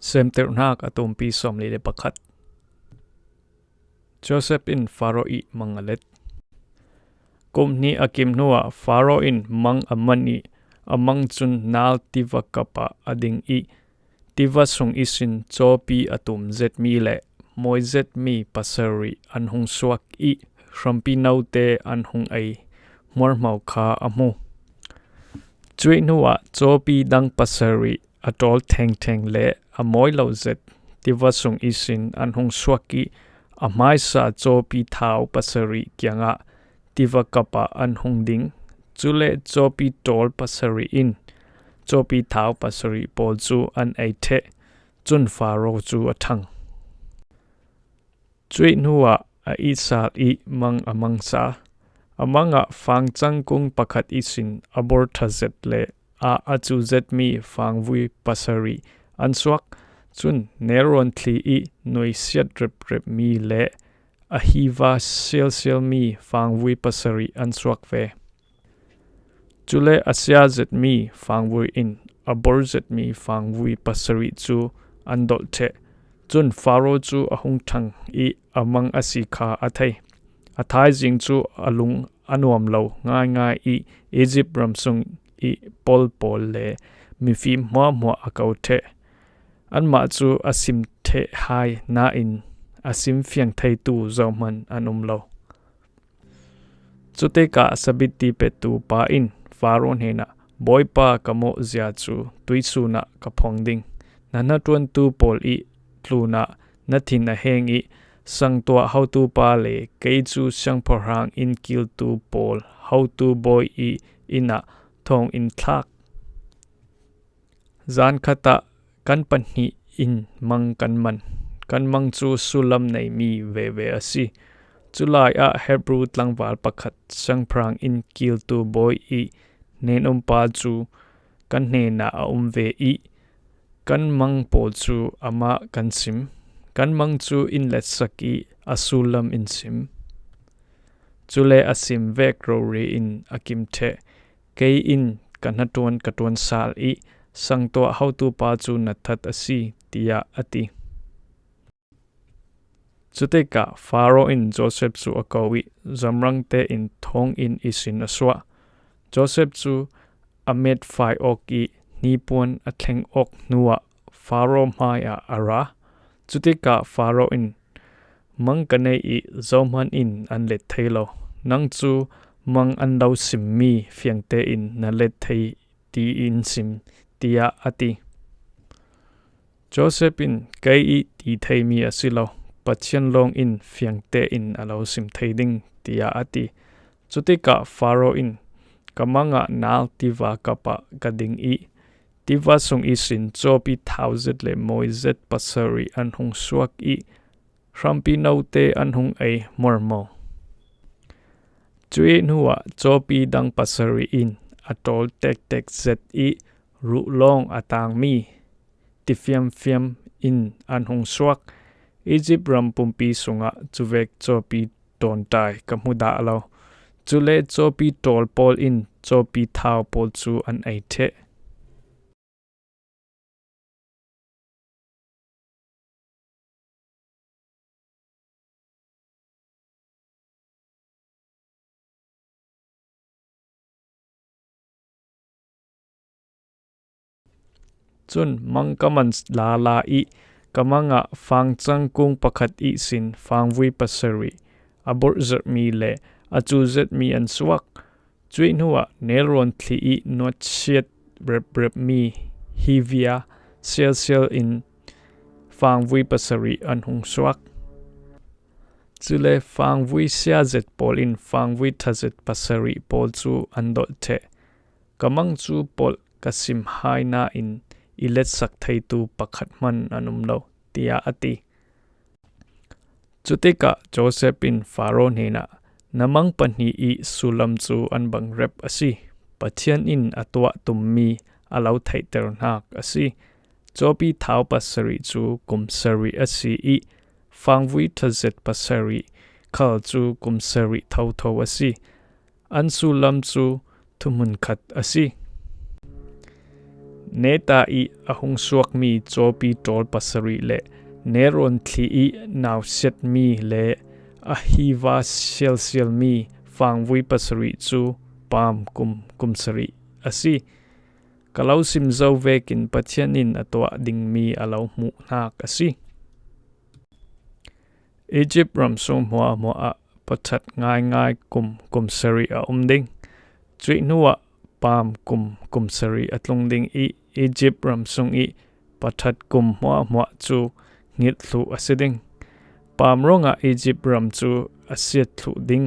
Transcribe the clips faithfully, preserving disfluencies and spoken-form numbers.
Semterhnak a tumpi sawmli le pakhat. Joseph in Faro i mang a let. Kum hnih a kim hnuah Faro in mang a man i, a mang cun nal tiva kap ah a ding i, tiva sung ihsin cawpi a tum zetmi le mawi zetmi pasarih an hung suak i, hrampi note an hung ei hmuarhmo kha a hmu. Cuih hnuah cawpi dang pasarih a ṭawl thengtheng le a mawi lo zet tiva sung ihsin an hung suak i, a hmaisa cawpi thau pasarih kiangah tiva kap ah an hung ding. Cule cawpi ṭawl pasarih in cawpi thau pasarih pawl cu an ei ṭheh. Cun Faro cu a ṭhang. Cuih hnuah a ihsal i mang a mang sal. A mang ah fangcang kung pakhat ihsin a bor ṭha zet le ah a cu zetmi fangvui pasarih an suak. Cun nelrawn thli i nuisiat reprepmi le a hiva sialsialmi fangvui pasarih an suak ve. Cule a sia zetmi fangvui in a bor zetmi fangvui pasarih cu an dolh ṭheh. Cun Faro cu a hung ṭhang i a mang a si kha a thei. A thaizing cu a lung a nuam lo ngaingai i Izipt ram sung i pawl pawl le mifim hmuahhmuah a ko ṭheh. Anmah cu a sim ṭheh hai nain a sim fiang theitu zohman an um lo. Cutikah sabit ti petu pa in Faro hnenah, "Bawipa, ka mawhzia cu tuihsun ah ka phawng ding. Na hnaṭuantu pawl i tlunah na thin a heng i, sangtuah hotupa le kei cu siangpahrang in kiltu pawl hotu bawi i inn ah thawng in thlak. Zan khat ah kan pahnih in mang kan man. Kan mang cu sullam neimi veve a si. Culai ah Hebru tlangval pakhat siangpahrang in kiltu bawi i hnen-um pa cu kan hnenah a um ve i, kan mang pawl cu amah kan sim. Kan mang cu in letsak i a sullam in sim. Cule a sim vek rori in a kim ṭheh. Kei in ka hnaṭuan ka ṭuan sal i, sangtuah hotupa cu na that a si," tiah a ti. Cutikah Faro in Joseph cu a ko i, zamrang tein thawnginn ihsin a suah. Joseph cu a metfai awk i, hnipuan a thleng awk hnuah Faro hmaiah a ra. Cutikah Faro in, "Mang ka nei i zohman in an let thei lo. Nang cu mang an lo simmi fiang tein na let thei tiin sim," tiah a ti. Joseph in, "Kei i ti theimi a si lo, Pathian lawng in fiang tein a lo sim thei ding," tiah a ti. Cutikah Faro in, "Ka mang ah nal tiva kap ah ka ding i, tiva sung ihsin cawpi thau zet le mawi zet pasarih an hung suak i, hrampi note an hung ei hmuarhmo. Cuih hnuah cawpi dang pasarih in a ṭawl tektek zet i, ruh lawng a tangmi tifiamfiam in an hung suak. Izipt ram pumpi sungah cuvek cawpi ṭawnṭai ka hmu dah lo. Cule cawpi ṭawl pawl in cawpi thau pawl cu an ei ṭheh." Cun mang ka man lala i, ka mang ah fangcang kung pakhat ihsin fangvui pasarih a borhzerhmi le a cu zetmi an suak. Cuih hnuah nelrawn thli i nuatsiat reprepmi hivia sialsial in fangvui pasarih an hung suak. Cule fangvui siazet pawl in fangvui ṭhazet pasarih pawl cu an dolh ṭheh. Ka mang cu polh ka sim hai nain i letsak theitu pakhat hman an um lo, tiah a ti. Cutikah Joseph in Faro hnenah, "Na mang pahnih i sullam cu an bangrep a si. Pathian in a tuah tummi a lo theihterhnak a si. Cawpi thau pasarih cu kum sarih a si i fangvui ṭhazet pasarih khal cu kum sarih thotho a si. An sullam cu thuhmun khat a si. Neta ih a hung suakmi cawpi ṭawl pasarih le Neron thli ih nausiatmi le a hiva sialsialmi fangvui pasarih cu paam kum kum sarih a si. Ka lo sim zo vekin Pathian in a tuah dingmi a lo hmuhnak a si. Izipt ram sung hmuahhmuah ah paṭhat ngaingai kum kum sarih a um ding. Cuih hnuah paam kum kum sarih a tlung ding ih Izipt ram sung ih paṭhat kum hmuahhmuah cu hngilh thluh a si ding. Paam ruangah Izipt ram cu a siat thluh ding.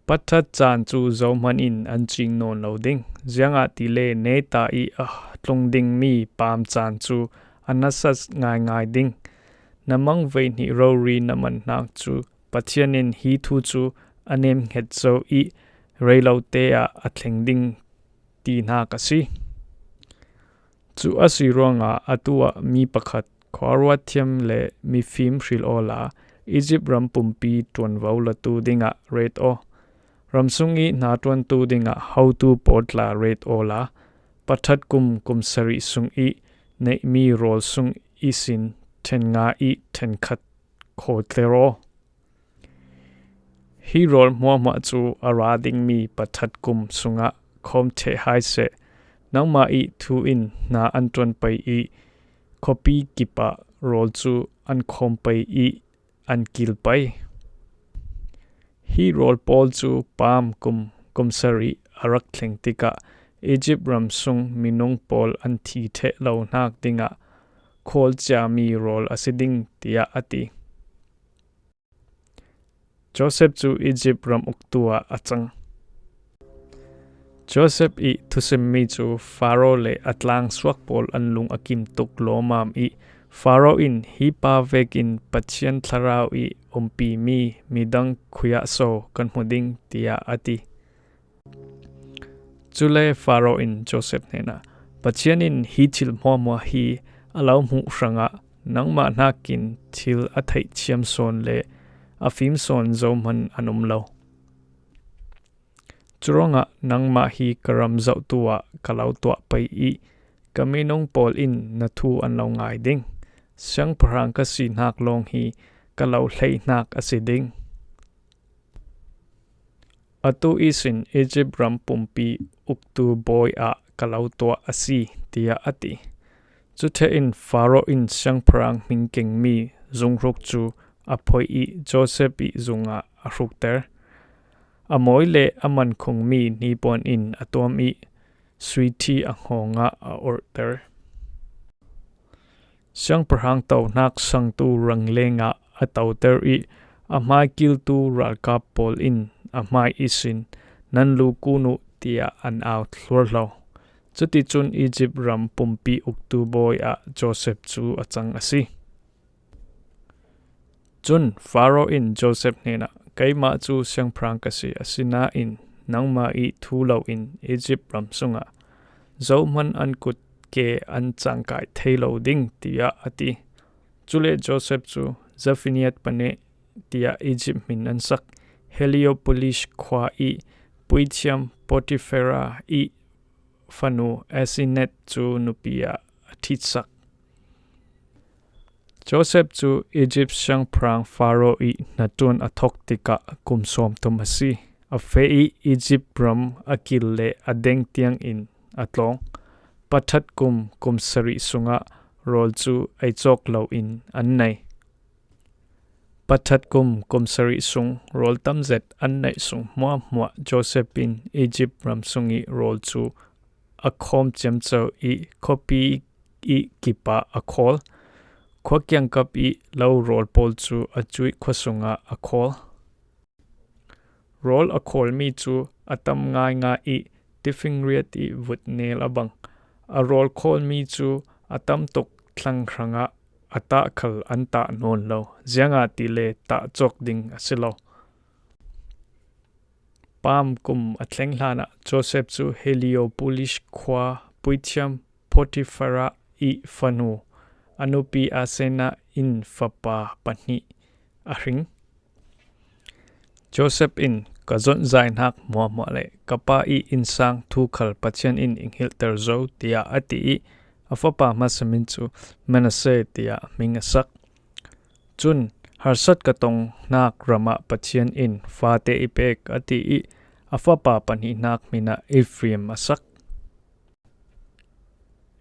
Paṭhat caan cu zohman in an cing nawn lo ding, ziangahtile neta ih a tlung dingmi paam caan cu a nasa ngaingai ding. Na mang veihnih rori na manhnak cu Pathian in hi thu cu a nemhnget zo ih reilote ah a thleng ding tinak a si. Cu a si ruangah atu ah mi pakhat khuaruat thiam le mifim hril awla Izipt ram pumpi ṭuanvo latu dingah ret aw. Ram sung ih hnaṭuantu dingah hotu pawl tla ret awla paṭhat kum kum sarih sung ih neihmi rawl sung ihsin ṭhen nga ih ṭhen khat khawtler aw. Hi rawl hmuahhmuah cu a ra dingmi paṭhat kum sungah khawm ṭheh hai seh. Nangmah ih thu in hna an ṭuan pei ih khuapi kip ah rawl cu an khawm pei ih an kil pei. Hi rawl pawl cu paam kum kum sarih a rak thleng tikah Izipt ram sung minung pawl an thi ṭheh lo hnak dingah khual ciami rawl a si ding, tiah a ti. Josef cu Izipt ram uktu ah a cang. Josef ih thusimmi cu Faro le a tlangsuak pawl an lung a kim tuk lawmam ih Faro in hi pa vekin Pathian thlarau ih umpimi midang khui ah so kan hmu ding, tiah a ti. Cule Faro in Josef hnenah, Pathian in hi thil hmuahhmuah hi a lo hmuh hrangah nangmah hnakin thil a theihthiam sawn le a fim sawn zohman an um lo. Curuangah nangmah hi ka ram zohtu ah ka lo tuah pei ih ka minung pawl in na thu an lo ngai ding. Siangpahrang ka si hnak lawng hi ka lo hleihnak a si ding. Atu ihsin Izipt ram pumpi uktu bawi ah ka lo tuah a si, tiah a ti. Cuthehin Faro in siangpahrang hming kengmi zunghruk cu a phoih ih Josef ih zungah a hrukter. A mawi le a mankhungmi hnipuan in a tuam ih suithi a hngawng ah a orhter. Siangpahrang tohnak sangtu rangleng ah a toter ih a hmaikiltu ralkap pawl in a hmai ihsin, nan lu kun uh, tiah an au thluarhlo. Cuticun Izipt ram pumpi uktu bawi ah Josef cu a cang a si. Cun Faro in Josef hnenah, keimah cu siangpahrang ka si, asinain nangmah ih thu loin Izipt ram sungah zohman an kut ke an cangkai thei lo ding, tiah a ti. Cule Josef cu Zephaniah Paneh tiah Izipt hmin an sak, Heliopolis khua ih puithiam Potifera ih fanu Asenath cu nupi ah a ṭhitsak. Josef cu Izipt siangpahrang Faro ih hnaṭuan a thok tikah kum sawmthum a si. A feh ih Izipt ram a kil le a deng tiangin a tlawng. Paṭhat kum kum sarih sungah rawl cu ei cawk loin an nei. Paṭhat kum kum sarih sung rawl tamzet an neih sung hmuahhmuah Josef in Izipt ram sung ih rawl cu a khawm ciamco ih khuapi ih kip ah a khawl. Khua kiangkap ih lo rawl pawl cu a cuih khua sungah a khawl. Rawl a khawlmi cu a tam ngaingai ih tifinriat ih vutnel a bang. A rawl khawlmi cu a tam tuk thlang hrangah a tah khal an tah nawn lo, ziangahtile tah cawk ding a si lo. Paam kum a thleng hlanah Josef cu Heliopolis khua puithiam Potifera ih fanu, a nupi Asenath in fapa pahnih a hring. Josef in ka zonzai hnak hmuahhmuah le ka pa i innsang thu khal Pathian in i hngilhter zo, tiah a ti i a fapa hmasa min cu Manasseh tiah hming a sak. Cun harsat ka tong hnak ram ah Pathian in fate i pek, a ti i a fapa pahnihnak hmin ah Ephraim a sak.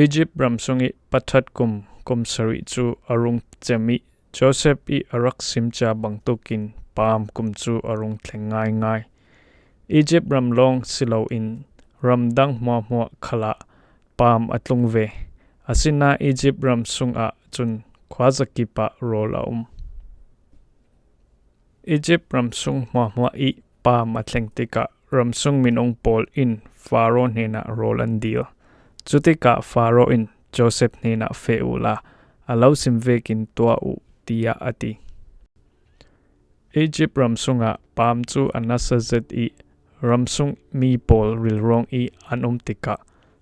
Izipt ram sung i paṭhat kum, kum sarih cu a rung cem i Joseph i a rak sim cia bangtuk in Palm kum cu a rung thleng ngaingai. Izipt ram lawng si loin ramdang hmuahhmuah khalah Palm a tlung ve. Asinain Izipt ram sungah cun khuazakip ah rawl a um. Izipt ram sung hmuahhmuah i Palm a thleng tikah ramsung minung pawl in Faro hnenah rawl an dil. Cutikah Faro in Joseph hnenah, "Feh uhla, a lo sim vekin tuah uh," tiah a ti. Izipt ram sungah Palm cu a nasa zet i ramsung mi pawl rilruang i an um tikah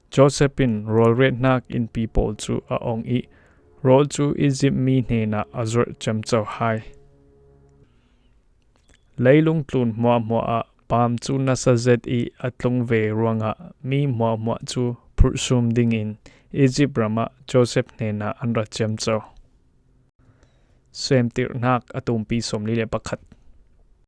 Joseph in rawl riatnak innpi pawl cu a ong i rawl cu Izipt mi hnenah a zurh ciamco hai. Leilung tlun hmuahhmuah ah Palm cu nasa zet i a tlung ve ruangah mi hmuahhmuah cu phurhsum dingin Izipt ram ah Joseph hnenah an ra ciamco. Seemtirhnak a tumpi sawmli le pakhat.